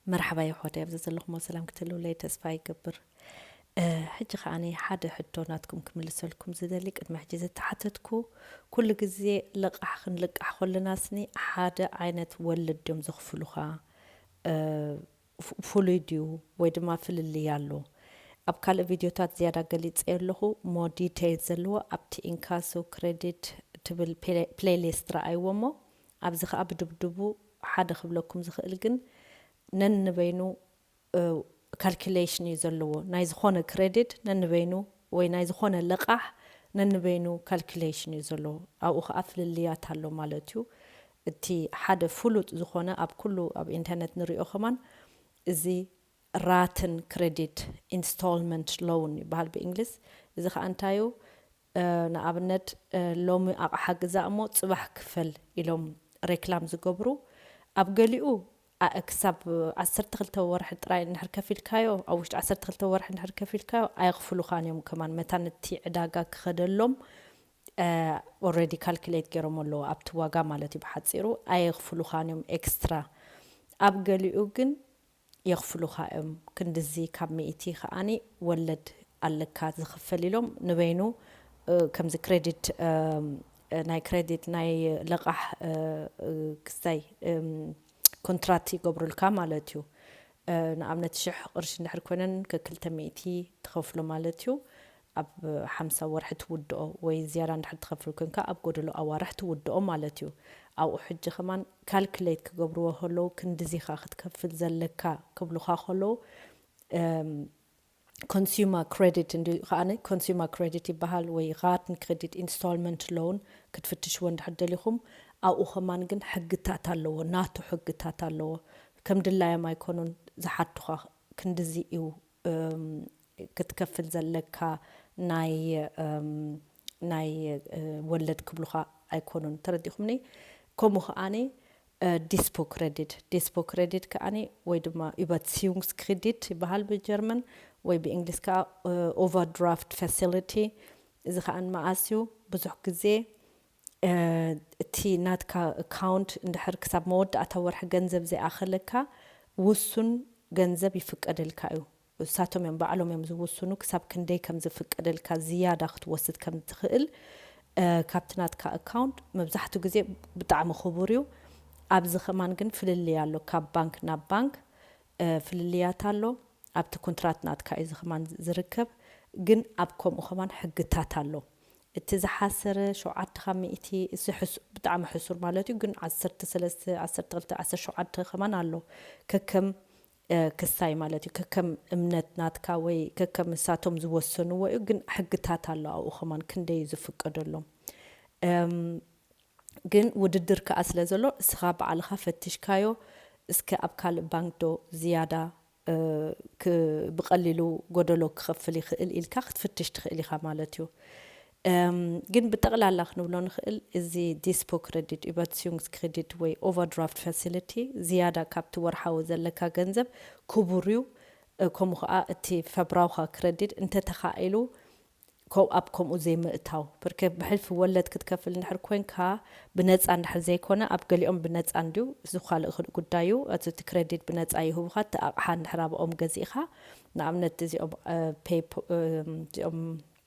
መርሓባ የሕዋተይ፣ ኣብዚ ዘለኹሞ ሰላም ክትህልውለይ ተስፋ ይገብር። እ፣ ሕጂ ከዓኒ ሓደ ሕቶ ናትኩም ክምልሰልኩም ዝደሊ፣ ቅድሚ ሕጂ ዝተሓተትኩ፣ ኩሉ ግዜ ልቓሕ ክንልቃሕ ከለናስኒ ሓደ ዓይነት ወለድ ድዮም ዘኽፍሉኻ? እ፣ ፍ-፣ ፍሉይ ድዩ ወይ ድማ ፍልልይ ኣሎ? ኣብ ካልእ ቪድዮታት ዝያዳ ገሊጸዮ ኣለኹ። ሞ ዲቴይል ዘለዎ ኣብቲ ኢንካሶ ክሬዲት ትብል ፕሌ-፣ ፕሌይሊስት ረኣይዎ እሞ፣ ኣብዚ ከኣ ብድብድቡ ሓደ ክብለኩም ዝኽእል ግን ነንበይኑ፣ እ፣ ካልኩሌሽን እዩ ዘለዎ። ናይ ዝኾነ ክሬዲት ነንበይኑ ወይ ናይ ዝኾነ ልቓሕ ነንበይኑ ካልኩሌሽን እዩ ዘለዎ። ኣብኡ ከኣ ፍልልያት ኣሎ ማለት እዩ። እቲ ሓደ ፍሉጥ ዝኾነ ኣብ ኩሉ ኣብ ኢንተርነት ንሪኦ ከማን እዚ ራትን ክሬዲት ኢንስቶልመንት ሎን ይበሃል ብእንግሊዝ። እዚ ከኣ እንታይ እዩ? እ፣ ንኣብነት፣ እ፣ ሎሚ ኣቕሓ ግዛእ እሞ ጽባሕ ክፈል ኢሎም ሬክላም ዝገብሩ። ኣብ ገሊኡ፣ ኣ-፣ ክሳብ ዓሰርተ ክልተ ወርሒ ጥራይ እንድሕር ከፊልካዮ፣ ኣብ ውሽጢ ዓሰርተ ክልተ ወርሒ እንድሕር ከፊልካዮ፣ ኣየኽፍሉኻን እዮም። ከማን መታን እቲ ዕዳጋ ክኸደሎም፣ እ፣ ኦልሬዲ ካልኩሌት ገይሮም ኣለዎ፣ ኣብቲ ዋጋ ማለት እዩ ብሓጺሩ፣ ኣየኽፍሉኻን እዮም ኤክስትራ። ኣብ ገሊኡ ግን የኽፍሉኻ እዮም። ክንድዚ ካብ ሚእቲ ከኣኒ ወለድ ኣለካ ዝኽፈል ኢሎም ንበይኑ፣ እ፣ ከምዚ ክሬዲት፣ እም፣ እ፣ ናይ ክሬዲት ናይ ለቓሕ፣ እ፣ እ፣ ክስታይ፣ እም፣ ኮንትራት ይገብሩልካ ማለት እዩ። እ፣ ንኣብነት ሽሕ ቅርሺ እንድሕር ኮይነን ከክልተ ሚእቲ ትኸፍሎ ማለት እዩ። ኣብ ሓምሳ ወርሒ ትውድኦ ወይ ዝያዳ እንድሕር ትኸፍል ኮንካ ኣብ ጎደሎ ኣዋርሕ ትውድኦ ማለት እዩ። ኣብኡ ሕጂ ከማን ካልኩሌት ክገብርዎ ከለዉ ክንድዚኻ ክትከፍል ዘለካ ክብሉኻ ከለዉ፣ እም፣ ኮንሱመር ክሬዲት እንዲ ከኣነ ኮንሱመር ክሬዲት ይበሃል ወይ ራትን ክሬዲት ኢንስቶልመንት ሎን ክትፍትሽዎ እንድሕር ደሊኹም ኣብኡ ከማን ግን ሕግታት ኣለዎ፣ ናቱ ሕግታት ኣለዎ። ከም ድላዮም ኣይኮኑን ዝሓቱኻ ክንድዚ እዩ፣ እም፣ ክትከፍል ዘለካ ናይ፣ እም፣ ናይ፣ እ፣ ወለድ ክብሉኻ ኣይኮኑን። ተረዲኹምኒ? ከምኡ ከኣኒ፣ እ፣ ዲስፖ ክሬዲት፣ ዲስፖ ክሬዲት ከኣኒ ወይ ድማ ዩበትሲዩንግስ ክሬዲት ይበሃል ብጀርመን ወይ ብእንግሊዝ ከኣ፣ እ፣ ኦቨርድራፍት ፋሲሊቲ። እዚ ከኣ ንመኣስ እዩ? ብዙሕ ግዜ፣ እ፣ እቲ ናትካ ኣካውንት እንድሕር ክሳብ መወዳእታ ወርሒ ገንዘብ ዘይኣኸለካ ውሱን ገንዘብ ይፍቀደልካ እዩ። እሳቶም እዮም ባዕሎም እዮም ዝውስኑ ክሳብ ክንደይ ከም ዝፍቀደልካ ዝያዳ ክትወስድ ከም ትኽእል። እ፣ ካብቲ ናትካ ኣካውንት መብዛሕትኡ ግዜ ብጣዕሚ ክቡር እዩ። ኣብዚ ከማን ግን ፍልልይ ኣሎ፣ ካብ ባንክ ናብ ባንክ፣ እ፣ ፍልልያት ኣሎ። ኣብቲ ኮንትራት ናትካ እዩ እዚ ከማን ዝርከብ፣ ግን ኣብ ከምኡ ከማን ሕግታት ኣሎ። እቲ ዝሓሰረ ሸውዓተ ካብ ሚእቲ፣ እዚ ሕሱ-፣ ብጣዕሚ ሕሱር ማለት እዩ፣ ግን ዓሰርተ ሰለስተ፣ ዓሰርተ ክልተ፣ ዓሰርተ ሸውዓተ ከማን ኣሎ። ከከም፣ እ፣ ክስታይ ማለት እዩ፣ ከከም እምነት ናትካ ወይ ከከም ንሳቶም ዝወሰንዎ እዩ፣ ግን ሕግታት ኣሎ ኣብኡ ከማን ክንደይ እዩ ዝፍቀደሎም። እም፣ ግን ውድድር ከኣ ስለ ዘሎ፣ እስኻ ባዕልኻ ፈቲሽካዮ፣ እስከ ኣብ ካልእ ባንክ ዶ ዝያዳ፣ እ፣ ክ-፣ ብቐሊሉ ጎደሎ ክኸፍል ይኽእል ኢልካ ክትፍትሽ ትኽእል ኢኻ ማለት እዩ። እም፣ ግን ብጠቕላላ ክንብሎ ንኽእል፣ እዚ ዲስፖ ክሬዲት፣ ዩበትሲዩንግስ ክሬዲት ወይ ኦቨርድራፍት ፋሲሊቲ፣ ዝያዳ ካብቲ ወርሓዊ ዘለካ ገንዘብ ክቡር እዩ። እ፣ ከምኡ ኸኣ እቲ ፈብራውኻ ክሬዲት እንተተኻኢሉ፣ ኮ-፣ ኣብ ከምኡ ዘይምእታው። ብርከ ብሕልፊ ወለድ ክትከፍል እንድሕር ኮንካ፣ ብነጻ እንድሕር ዘይኮነ፣ ኣብ ገሊኦም ብነጻ እንድዩ፣ እዚ ካልእ ክል-፣ ጉዳይ እዩ። እቲ፣ እቲ ክሬዲት ብነጻ ይህቡኻ፣ እቲ ኣቕሓ እንድሕር ኣብኦም ገዚእኻ፣ ንኣብነት እዚኦም፣ እ፣ ፔፕ-፣ እ፣ እዚኦም፣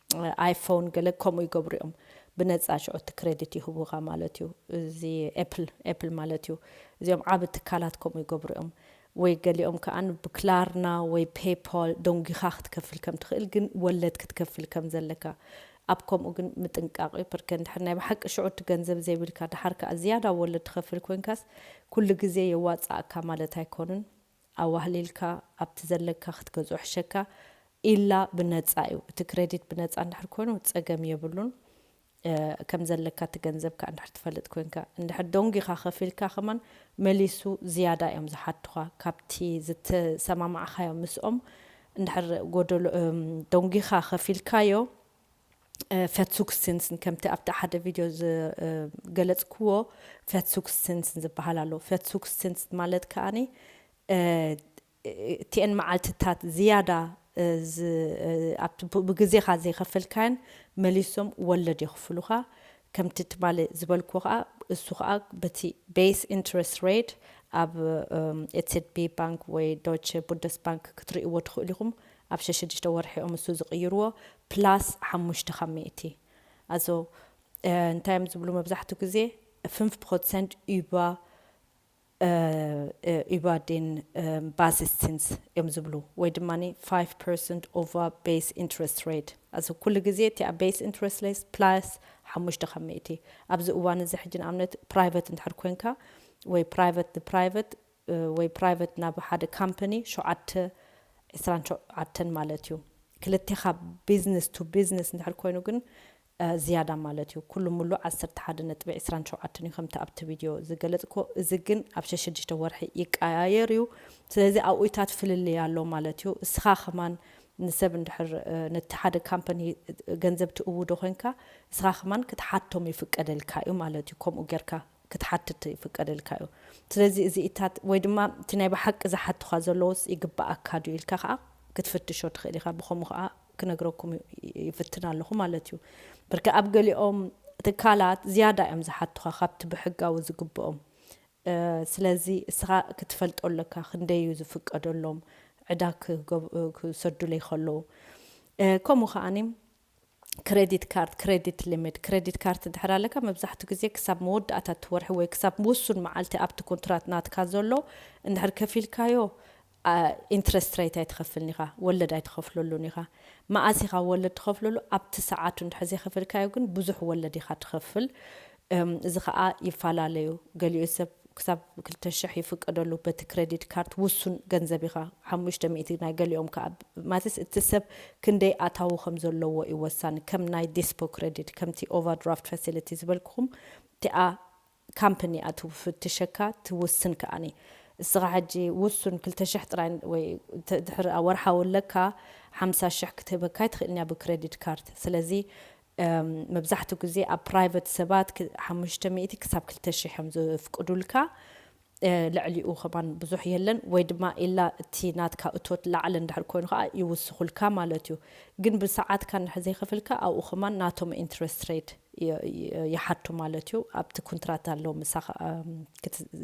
እ፣ ኣይፎን ገለ ከምኡ ይገብሩ እዮም። ብነጻ ሽዑ እቲ ክሬዲት ይህቡኻ ማለት እዩ። እዚ ኤፕል፣ ኤፕል ማለት እዩ። እዚኦም ዓቢ ትካላት ከምኡ ይገብሩ እዮም። ወይ ገሊኦም ከኣ ብክላርና ወይ ፔፓል ደንጒኻ ክትከፍል ከም ትኽእል፣ ግን ወለድ ክትከፍል ከም ዘለካ። ኣብ ከምኡ ግን ምጥንቃቕ እዩ። ብርከ እንድሕር ናይ ብሓቂ ሽዑ እቲ ገንዘብ ዘይብልካ፣ ደሓር ከኣ ዝያዳ ወለድ ትኸፍል ኮንካስ፣ ኩሉ ግዜ የዋጽኣካ ማለት ኣይኮኑን። ኣዋህሊልካ ኣብቲ ዘለካ ክትገዝኦ ሕሸካ፣ ኢላ ብነጻ እዩ። እቲ ክሬዲት ብነጻ እንድሕር ኮይኑ ጸገም የብሉን። እ፣ ከም ዘለካ እቲ ገንዘብ ከኣ እንድሕር ትፈልጥ ኮንካ፣ እንድሕር ደንጒኻ ከፊልካ ከማን መሊሱ ዝያዳ እዮም ዝሓቱኻ። ካብቲ ዝተሰማማዕካዮ ምስኦም እንድሕር ጎደሎ፣ እም፣ ደንጒኻ ከፊልካዮ፣ እ፣ ፈትሱክስንስን ከምቲ ኣብቲ ሓደ ቪድዮ ዝ-፣ እ፣ ገለጽክዎ፣ ፈትሱክስንስን ዝበሃል ኣሎ። ፈትሱክስንስ ማለት ከኣኒ፣ እ፣ እቲአን መዓልትታት ዝያዳ፣ እ፣ ዝ-፣ እ፣ ኣብቲ ብ-፣ ብግዜኻ ዘይኸፈልካየን መሊሶም ወለድ የኽፍሉኻ። ከምቲ ትማሊ ዝበልኩዎ ኸኣ፣ እሱ ኸኣ በቲ ቤስ ኢንትረስት ሬት ኣብ ኤትሴት ቢ ባንክ ወይ ዶች ቡንደስ ባንክ ክትርእይዎ ትኽእሉ ኢኹም። ኣብ ሸሽሽተ ወርሒ እዮም እሱ ዝቕይርዎ። ፕላስ ሓሙሽተ ካብ ሚእቲ ኣዞ እንታይ እዮም ዝብሉ መብዛሕትኡ ግዜ? Fünf Prozent über über den Basiszinስ እዮም ዝብሉ፣ ወይ ድማ five percent over base interest rate። ኣዚ ኩሉ ግዜ እቲ ኣብ base interest rate ፕላስ ሓሙሽተ ካብ ሚእቲ። ኣብዚ እዋን እዚ ሕጂ ንኣብነት ፕራይቨት እንድሕር ኮንካ ወይ ፕራይቨት ንፕራይቨት ወይ ፕራይቨት ናብ ሓደ ካምፓኒ ሸውዓተ ዕስራን ሸውዓተን ማለት እዩ። ክልቴኻ ቢዝነስ ቱ ቢዝነስ እንድሕር ኮይኑ ግን ዝያዳ ማለት እዩ። ኩሉ ሙሉ ዓሰርተ ሓደ ነጥቢ ዕስራን ሸውዓተን እዩ ከምቲ ኣብቲ ቪድዮ ዝገለጽኮ። እዚ ግን ኣብ ሸሽሽተ ወርሒ ይቀያየር እዩ። ስለዚ ኣብኡታት ፍልልይ ኣሎ ማለት እዩ። እስኻ ከማን ንሰብ እንድሕር ነቲ ሓደ ካምፓኒ ገንዘብ ትእውዶ ኮንካ እስኻ ከማን ክትሓቶም ይፍቀደልካ እዩ ማለት እዩ። ከምኡ ጌርካ ክትሓትት ይፍቀደልካ እዩ። ስለዚ እዚኢታት ወይ ድማ እቲ ናይ ብሓቂ ዝሓቱኻ ዘለዎስ ይግባኣካ ድዩ ኢልካ ከዓ ክትፍትሾ ትኽእል ኢኻ። ብኸምኡ ከዓ ክነግረኩም ይፍትን ኣለኹ ማለት እዩ። ብርክ ኣብ ገሊኦም ትካላት ዝያዳ እዮም ዝሓቱኻ ካብቲ ብሕጋዊ ዝግብኦም። ስለዚ እስኻ ክትፈልጦ ኣለካ ክንደይ እዩ ዝፍቀደሎም ዕዳ ክሰዱለይ ከለዉ። ከምኡ ከዓኒ ክሬዲት ካርድ፣ ክሬዲት ሊሚት፣ ክሬዲት ካርድ እንድሕር ኣለካ መብዛሕትኡ ግዜ ክሳብ መወዳእታ እቲ ወርሒ ወይ ክሳብ ውሱን መዓልቲ ኣብቲ ኮንትራት ናትካ ዘሎ እንድሕር ከፊልካዮ ኢንትረስት ሬት ኣይትኸፍልን ኢኻ፣ ወለድ ኣይትኸፍለሉን ኢኻ። መኣስ ኢኻ ወለድ ትኸፍለሉ? ኣብቲ ሰዓቱ እንድሕር ዘይኸፈልካዮ ግን ብዙሕ ወለድ ኢኻ ትኸፍል። እዚ ከዓ ይፈላለዩ። ገሊኡ ሰብ ክሳብ ክልተ ሽሕ ይፍቀደሉ በቲ ክሬዲት ካርድ ውሱን ገንዘብ ኢኻ ሓሙሽተ ሚእቲ ናይ ገሊኦም ከዓ ማለትስ እቲ ሰብ ክንደይ ኣታዊ ከም ዘለዎ እዩ ወሳኒ። ከም ናይ ዲስፖ ክሬዲት ከምቲ ኦቨርድራፍት ፋሲሊቲ ዝበልኩኹም እቲኣ ካምፕኒ እያ ትፍትሸካ ትውስን ከኣኒ። እስኻ ሕጂ ውሱን ክልተ ሽሕ ጥራይ ወይ ድሕሪ ወርሓዊ ኣለካ ሓምሳ ሽሕ ክትህበካ ኣይትኽእልን እያ ብክሬዲት ካርድ። ስለዚ መብዛሕትኡ ግዜ ኣብ ፕራይቨት ሰባት ሓሙሽተ ሚእቲ ክሳብ ክልተ ሽሕ እዮም ዝፍቅዱልካ። ልዕሊኡ ከማን ብዙሕ የለን ወይ ድማ ኢላ እቲ ናትካ እቶት ላዕሊ እንድሕር ኮይኑ ከዓ ይውስኹልካ ማለት እዩ። ግን ብሰዓትካ እንድሕር ዘይከፈልካ ኣብኡ ከማን ናቶም ኢንትረስት ሬት ይሓቱ ማለት እዩ። ኣብቲ ኮንትራት ኣሎ ምሳኻ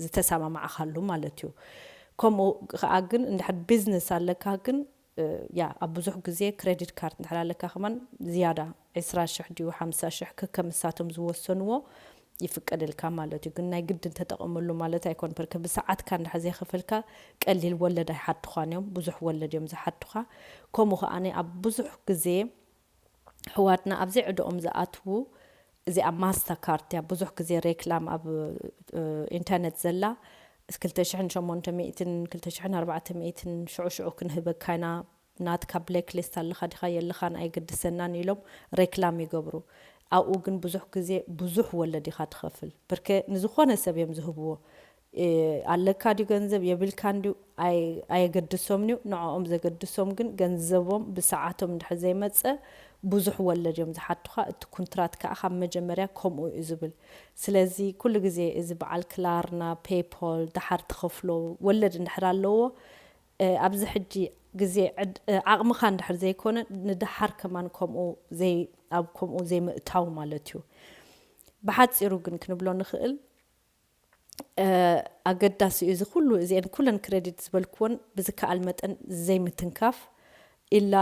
ዝተሰማማዕካሉ ማለት እዩ። ከምኡ ከዓ ግን እንድሕር ቢዝነስ ኣለካ ግን ያ ኣብ ብዙሕ ግዜ ክሬዲት ካርድ እንድሕር ኣለካ ከማን ዝያዳ ዕስራ ሽሕ ድዩ ሓምሳ ሽሕ ከከም እሳቶም ዝወሰንዎ ይፍቀደልካ ማለት እዩ። ግን ናይ ግድን ተጠቐመሉ ማለት ኣይኮን። በርከ ብሰዓትካ እንድሕር ዘይኸፈልካ ቀሊል ወለድ ኣይሓቱኻን እዮም፣ ብዙሕ ወለድ እዮም ዝሓቱኻ። ከምኡ ከዓኒ ኣብ ብዙሕ ግዜ ኣሕዋትና ኣብ ዘይዕድኦም ዝኣትዉ እዚኣ ማስታ ካርድ እያ ብዙሕ ግዜ ሬክላም ኣብ ኢንተርነት ዘላ ክልተ ሽሕን ሸሞንተ ሚእትን ክልተ ሽሕን ኣርባዕተ ሚእትን ሽዑ ሽዑ ክንህበካ ኢና ናትካ ብሌክ ሊስት ኣለኻ ዲኻ የለኻን ኣይገድሰናን ኢሎም ሬክላም ይገብሩ። ኣብኡ ግን ብዙሕ ግዜ ብዙሕ ወለድ ኢኻ ትኸፍል። ብርከ ንዝኾነ ሰብ እዮም ዝህብዎ። ኣለካ ድዩ ገንዘብ የብልካን ድዩ ኣየገድሶምን እዩ። ንዕኦም ዘገድሶም ግን ገንዘቦም ብሰዓቶም እንድሕር ዘይመፀ ብዙሕ ወለድ እዮም ዝሓቱኻ። እቲ ኩንትራት ከዓ ካብ መጀመርያ ከምኡ እዩ ዝብል። ስለዚ ኩሉ ግዜ እዚ በዓል ክላርና ፔፖል ደሓር ትኸፍሎ ወለድ እንድሕር ኣለዎ ኣብዚ ሕጂ ግዜ ዓቕምኻ እንድሕር ዘይኮነ ንደሓር ከማን ከምኡ ኣብ ከምኡ ዘይምእታው ማለት እዩ። ብሓፂሩ ግን ክንብሎ ንኽእል ኣገዳሲ እዩ እዚ ኩሉ እዚአን ኩለን ክሬዲት ዝበልክዎን ብዝከኣል መጠን ዘይምትንካፍ ኢላ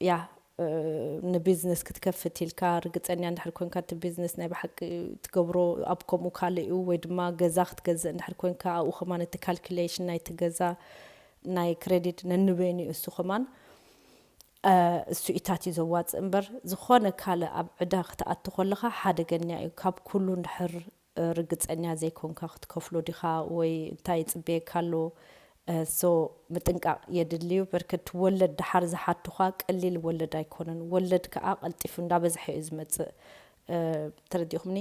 ያ ንቢዝነስ ክትከፍት ኢልካ ርግፀኛ እንድሕር ኮንካ እቲ ቢዝነስ ናይ ብሓቂ ትገብሮ ኣብ ከምኡ ካልእ እዩ ወይ ድማ ገዛ ክትገዝእ እንድሕር ኮንካ ኣብኡ ከማን እቲ ካልኩሌሽን ናይቲ ገዛ ናይ ክሬዲት ነንበይኑ እዩ እሱ ከማን እሱ ኢታት እዩ ዘዋፅእ እምበር ዝኾነ ካልእ ኣብ ዕዳ ክትኣቱ ከለኻ ሓደገኛ እዩ። ካብ ኩሉ እንድሕር ርግፀኛ ዘይኮንካ ክትከፍሎ ዲኻ ወይ እንታይ ይፅበየካ ኣሎ? ሶ ምጥንቃቕ የድሊ እዩ። በርከት ወለድ ደሓር ዝሓቱኻ ቀሊል ወለድ ኣይኮነን። ወለድ ከዓ ቀልጢፉ እንዳበዝሐ እዩ ዝመፅእ። ተረዲእኹምኒ?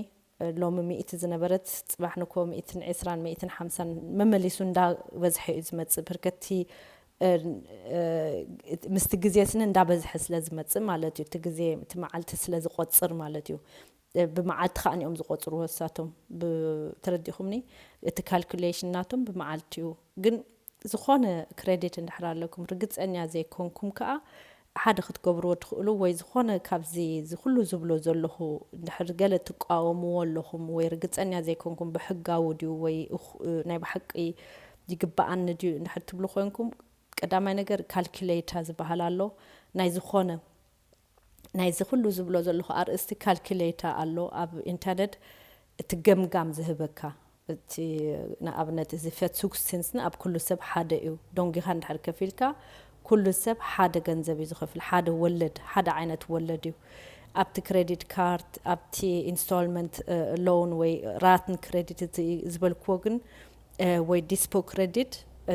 ሎሚ ሚእቲ ዝነበረት ፅባሕ ንኮ ሚእትን ዕስራን ሚእትን ሓምሳን መመሊሱ እንዳበዝሐ እዩ ዝመፅእ። በርከቲ ምስቲ ግዜ ስኒ እንዳበዝሐ ስለ ዝመፅእ ማለት እዩ። እቲ ግዜ እቲ መዓልቲ ስለ ዝቆፅር ማለት እዩ። ብመዓልቲ ከዓ እዮም ዝቆፅርዎ እሳቶም። ተረዲእኹምኒ? እቲ ካልኩሌሽን ናቶም ብመዓልቲ እዩ። ግን ዝኾነ ክሬዲት እንድሕር ኣለኩም ርግፀኛ ዘይኮንኩም ከዓ ሓደ ክትገብርዎ ትኽእሉ ወይ ዝኾነ ካብዚ እዚ ኩሉ ዝብሎ ዘለኹ እንድሕር ገለ ትቃወምዎ ኣለኹም ወይ ርግጸኛ ዘይኮንኩም ብሕጋዊ ድዩ ወይ እኹ- ናይ ብሓቂ ይግብኣኒ ድዩ እንድሕር ትብሉ ኮይንኩም ቀዳማይ ነገር ካልኩሌታ ዝበሃል ኣሎ ናይ ዝኾነ ናይዚ ኩሉ ዝብሎ ዘለኹ ኣርእስቲ ካልኩሌታ ኣሎ ኣብ ኢንተርነት እቲ ገምጋም ዝህበካ እቲ ንኣብነት እዚ ፈትሱክስንስን ኣብ ኩሉ ሰብ ሓደ እዩ ደንጊኻ እንድሕር ከፊልካ ኩሉ ሰብ ሓደ ገንዘብ እዩ ዝኸፍል ሓደ ወለድ ሓደ ዓይነት ወለድ እዩ ኣብቲ ክሬዲት ካርድ ኣብቲ ኢንስቶልመንት ሎን ወይ ራትን ክሬዲት ዝበልክዎ ግን ወይ ዲስፖ ክሬዲት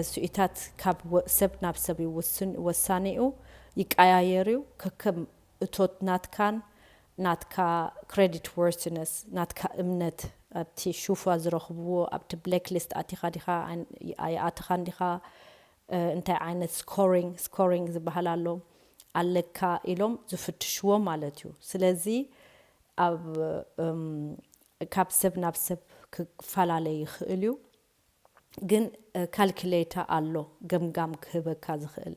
ስኢታት ካብ ሰብ ናብ ሰብ እዩ ወሳኒ እዩ ይቀያየር እዩ ከከም እቶት ናትካን ናትካ ክሬዲት ወርቲነስ ናትካ እምነት ኣብቲ ሹፋ ዝረኽብዎ ኣብቲ ብላክ ሊስት ኣቲኻ ዲኻ ኣይኣትኻን ዲኻ እንታይ ዓይነት ስኮሪንግ ስኮሪንግ ዝበሃል ኣሎ ኣለካ ኢሎም ዝፍትሽዎ ማለት እዩ ስለዚ ኣብ ካብ ሰብ ናብ ሰብ ክፈላለ ይኽእል እዩ ግን ካልኩሌታ ኣሎ ገምጋም ክህበካ ዝኽእል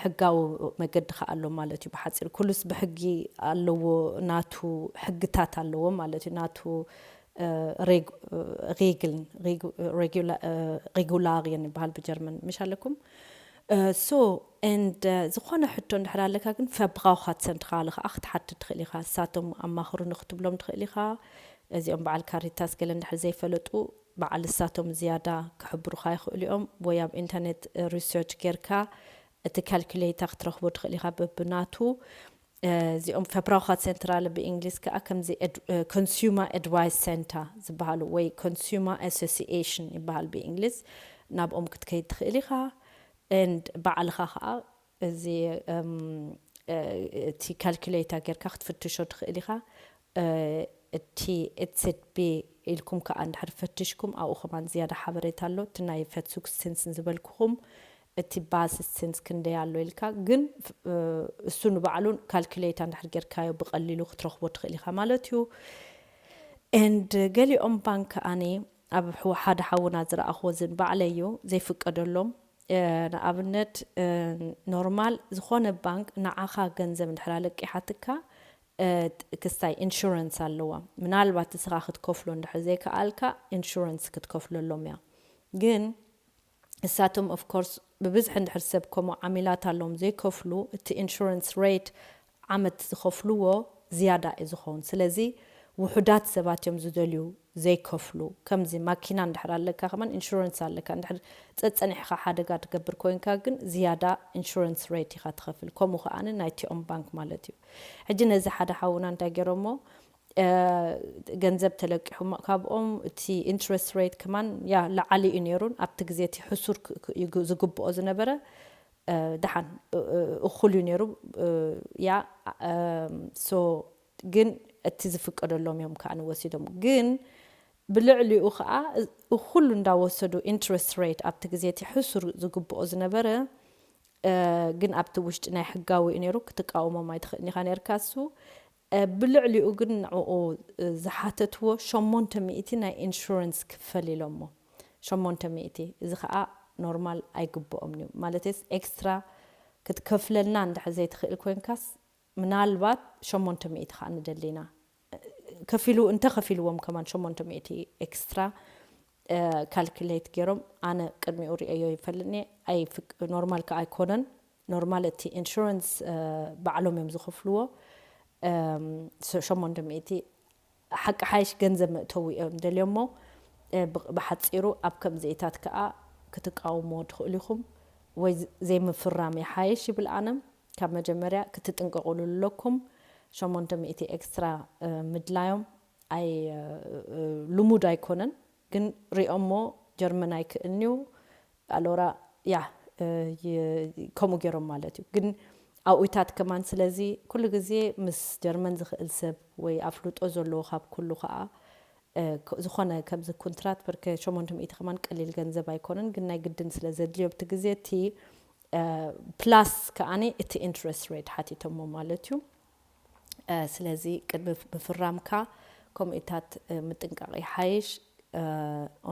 ሕጋዊ መገዲ ከዓ ኣሎ ማለት እዩ ብሓፂር ኩሉስ ብሕጊ ኣለዎ ናቱ ሕግታት ኣለዎ ማለት እዩ ናቱ ሬግልን ሬጉላሪየን ይበሃል ብጀርመን ምሽ ኣለኩም ሶ and ዝኾነ ሕቶ እንድሕር ኣለካ ግን ፈብራውኻት ሰንትኻ ከዓ ክትሓትት ትኽእል ኢኻ እሳቶም ኣማኽሩ ንክትብሎም ትኽእል ኢኻ እዚኦም በዓል ካሪታስ ገለ እንድሕር ዘይፈለጡ በዓል እሳቶም ዝያዳ ክሕብሩኻ ይኽእሉ እዮም ወይ ኣብ ኢንተርኔት ሪሰርች ጌርካ እቲ ካልኩሌታ ክትረኽቦ ትኽእል ኢኻ በብናቱ እዚኦም ፈብራውኻት ሰንትራል ብእንግሊዝ ከዓ ከምዚ consumer advice center ዝበሃሉ ወይ consumer association ይበሃል ብእንግሊዝ ናብኦም ክትከይድ ትኽእል ኢኻ and ባዕልኻ ከዓ እዚ እቲ ካልኩሌታ ጌርካ ክትፍትሾ ትኽእል ኢኻ እቲ ኤትሴት ቤ ኢልኩም ከዓ እንድሕር ፈትሽኩም ኣብኡ ከማን ዝያዳ ሓበሬታ ኣሎ እቲ ናይ ፈትሱክ ስንስን ዝበልኩኹም እቲ ባስ ስንስ ክንደይ ኣሎ ኢልካ ግን እሱ ንባዕሉ ካልኩሌታ እንድሕር ጌርካዮ ብቐሊሉ ክትረኽቦ ትኽእል ኢኻ ማለት እዩ and ገሊኦም ባንክ ኣነ ኣብ ሓደ ሓውና ዝረኣኽዎ ዝን ባዕለይ እዩ ዘይፍቀደሎም ንኣብነት ኖርማል ዝኾነ ባንክ ንዓኻ ገንዘብ እንድሕር ኣለቂሓትካ ክስታይ ኢንሹረንስ ኣለዋ ምናልባት ንስኻ ክትከፍሎ እንድሕር ዘይከኣልካ ኢንሹረንስ ክትከፍለሎም እያ ግን እሳቶም ኦፍኮርስ ብብዝሒ እንድሕር ሰብ ከምኡ ዓሚላት ኣለዎም ዘይከፍሉ እቲ ኢንሹረንስ ሬት ዓመት ዝኸፍልዎ ዝያዳ እዩ ዝኸውን ስለዚ ውሑዳት ሰባት እዮም ዝደልዩ ዘይከፍሉ ከምዚ ማኪና እንድሕር ኣለካ ከማን ኢንሹረንስ ኣለካ እንድሕር ጸጸኒሕካ ሓደጋ ትገብር ኮይንካ ግን ዝያዳ ኢንሹረንስ ሬት ኢኻ ትኸፍል ከምኡ ከኣ ናይቲኦም ባንክ ማለት እዩ ሕጂ ነዚ ሓደ ሓውና እንታይ ገይሮሞ ገንዘብ ተለቂሑ ካብኦም እቲ ኢንትረስት ሬት ከማን ያ ላዓሊ እዩ ነይሩን ኣብቲ ግዜ እቲ ሕሱር ዝግብኦ ዝነበረ ደሓን እኹል እዩ ነይሩ ያ ሶ ግን እቲ ዝፍቀደሎም እዮም ከዓ ንወሲዶም ግን ብልዕሊኡ ከዓ ኩሉ እንዳወሰዱ ኢንትረስት ሬት ኣብቲ ግዜ እቲ ሕሱር ዝግብኦ ዝነበረ ግን ኣብቲ ውሽጢ ናይ ሕጋዊ እዩ ነይሩ ክትቃወሞም ኣይትኽእልን ኢኻ ነርካ እሱ ብልዕሊኡ ግን ንዕኡ ዝሓተትዎ ሸሞንተ ሚእቲ ናይ ኢንሹረንስ ክፈል ኢሎሞ ሸሞንተ ሚእቲ እዚ ከዓ ኖርማል ኣይግብኦም እዩ ማለት ኤክስትራ ክትከፍለልና እንድሕር ዘይትኽእል ኮይንካስ ምናልባት ሸሞንተ ሚእቲ ከዓ ንደሊና ከፊሉ እንተከፊልዎም ከማን ሸሞንተ ሚእቲ ኤክስትራ ካልኩሌት ገይሮም ኣነ ቅድሚኡ ሪኦዮ ይፈልጥኒ ኖርማል ከዓ ኣይኮነን ኖርማል እቲ ኢንሹረንስ ባዕሎም እዮም ዝኸፍልዎ ሸሞንተ ሚእቲ ሓቂ ሓይሽ ገንዘብ መእተዊ እዮም ደልዮሞ ብሓፂሩ ኣብ ከምዚኢታት ከዓ ክትቃወምዎ ትኽእሉ ኢኹም ወይ ዘይምፍራም ይሓይሽ ይብል ኣነ ካብ መጀመርያ ክትጥንቀቑሉ ኣለኩም ሸሞንተ ሚእቲ ኤክስትራ ምድላዮም ኣይ ልሙድ ኣይኮነን ግን ሪኦሞ ጀርመን ኣይክእልንዩ ኣሎራ ያ ከምኡ ገይሮም ማለት እዩ ግን ኣብኡታት ከማን ስለዚ ኩሉ ግዜ ምስ ጀርመን ዝኽእል ሰብ ወይ ኣፍልጦ ዘለዎ ካብ ኩሉ ከዓ ዝኾነ ከምዚ ኩንትራት ብርክ ሸሞንተ ሚእቲ ከማን ቀሊል ገንዘብ ኣይኮነን ግን ናይ ግድን ስለ ዘድልዮ ኣብቲ ግዜ እቲ ፕላስ ከዓኒ እቲ ኢንትረስት ሬት ሓቲቶሞ ማለት እዩ ስለዚ ቅድሚ ምፍራምካ ከምኡታት ምጥንቃቕ ይሓይሽ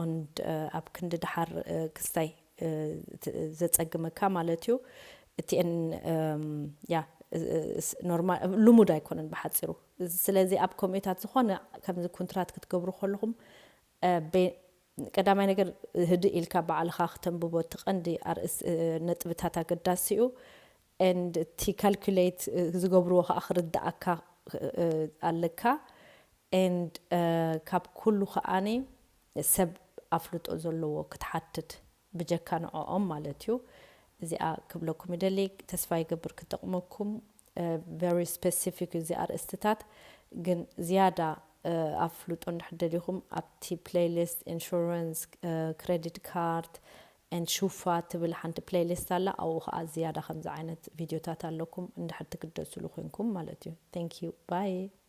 ኦንድ ኣብ ክንዲ ድሓር ክስታይ ዘጸግመካ ማለት እዩ እቲኤን ያ ኖርማል ልሙድ ኣይኮነን ብሓፂሩ። ስለዚ ኣብ ኮሚታት ዝኾነ ከምዚ ኩንትራት ክትገብሩ ከለኹም ቀዳማይ ነገር ህድእ ኢልካ ባዕልኻ ክተንብቦ እቲ ቀንዲ ኣርእስ ነጥብታት ኣገዳሲ እዩ። And እቲ ካልኩሌት ዝገብርዎ ከዓ ክርዳኣካ ኣለካ። And ካብ ኩሉ ከዓኒ ሰብ ኣፍልጦ ዘለዎ ክትሓትት ብጀካ ንዕኦም ማለት እዩ። እዚኣ ክብለኩም ይደሊ። ተስፋ ይገብር ክጠቕመኩም። Very specific እዚ ኣርእስትታት ግን ዝያዳ ኣፍልጦ እንድሕር ደሊኹም ኣብቲ playlist insurance credit card and ሹፋ ትብል ሓንቲ playlist ኣላ። ኣብኡ ከዓ ዝያዳ ከምዚ ዓይነት ቪድዮታት ኣለኩም እንድሕር ትግደስሉ ኮንኩም ማለት እዩ። Thank you, bye።